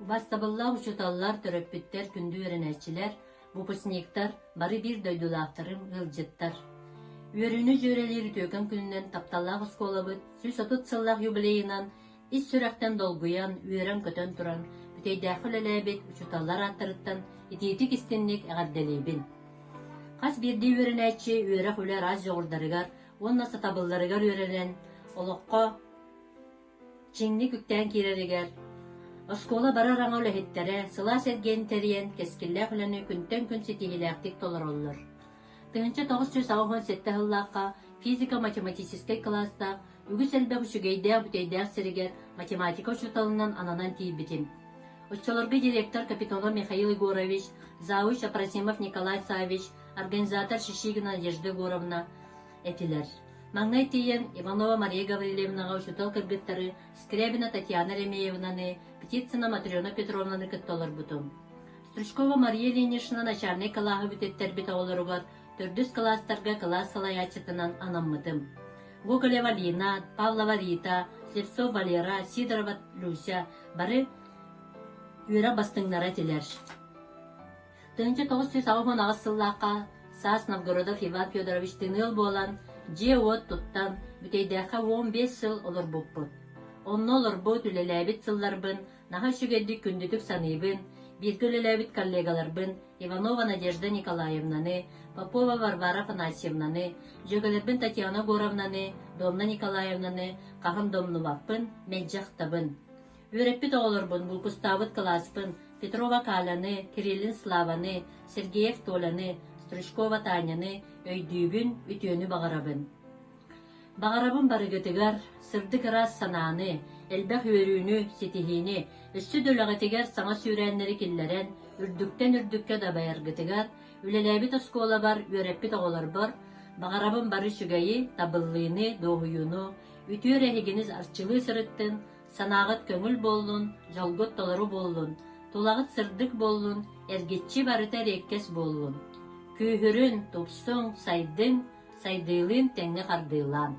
Убаастабыллаах учууталлар, төрөппүттэр, күндү үөрэнээччилэр, выпускниктар, бары биир дойдулаахтарым, ыалдьыттар! Үөрүүнү дьүөрэлиир үтүөкэн күнүнэн тапталлаах оскуолабыт 130 сыллаах юбилейынан ис сүрэхтэн долгуйан, үөрэн-көтөн туран, бүтэйдээххэ үлэлээбит учууталлар ааттарыттан итиитик-истинник эҕэрдэлиибин! Хас биирдии үөрэнээччи үөрэх-үлэ араас дьоҕурдарыгар уонна сатабылларыгар үөрэнэн, олоххо Чиҥник үктээн киирэригэр оскуола бары араҥа үлэһиттэрэ сылаас эргиэн тэрийэн кэскиллээх үлэни күнтэн күн ситиһиилээхтик толороллор. 1987 сыллаахха физико-математическай кылаастаах үгүс элбэх үчүгэйдээх бүтэйдээх сиригэр математика учууталынан ананан тиийбитим. Оччолорго директор Капитонов Михаил Егорович, завуч Апросимов Николай Саввич, организатор Шишигина Надежда Егоровна этилэр. Маҥнай тиийэн Иванова Мария Гаврильевнаҕа учуутал кыргыттары Скрябина Татьяна Еремеевнаны, Птицына Матрена Петровнаны кытта олорбутум. Стручкова Мария Ильинична начальнай кылааһы бүтэттэрбит оҕолоругар төрдүс кылаастарга кылаас салайааччытынан анаммытым. Гоголева Лина, Павлова Рита, Слепцов Валера, Сидорова Люся бары үөрэх бастыҥнара этилэр. 1988 сыллаахха саас Новгородов Иван Федорович тыныал буолан, дьиэ-уот туттан, Бүтэйдээххэ 15 сыл олорбуппут. Онно олорбут, үлэлээбит сылларбын наһаа үчүгэйдик күндүтүк саныыбын, бииргэ үлэлээбит коллегаларбын Иванова Надежда Николаевнаны, Попова Варвара Афанасьевнаны, дьүөгэлэрбин Татьяна Егоровнаны, Домна Николаевнаны хаһан да умнубаппын, мэлдьи ахтабын. Үөрэппит оҕолорбун, булкустаабыт кылааспын Петрова Каляны, Кириллин Славаны, Сергеев Толяны, Стручкова Таняны өйдүүбүн, үтүөнү баҕарабын. Баҕарабын барыгытыгар сырдык ыраас санааны, элбэх үөрүүнү, ситиһиини, өссө да үлэҕитигэр саҥа сүүрээннэри киллэрэн, үрдүктэн үрдүккэ дабайаргытыгар, үлэлээбит оскуолабар, үөрэппит оҕолорбор баҕарабын бары үчүгэйи, табыллыыны, дуоһуйууну, үтүө эрэ эһигини арчылыы сырыттын, Санааҕыт көҥүл буоллун, дьолгут толору буоллун, тулаҕыт сырдык буоллун, эргиччи барыта эриэккэс буоллун. Күүһүрүн, тупсуҥ, сайдыҥ, сайдыылыын тэҥҥэ хардыылаан.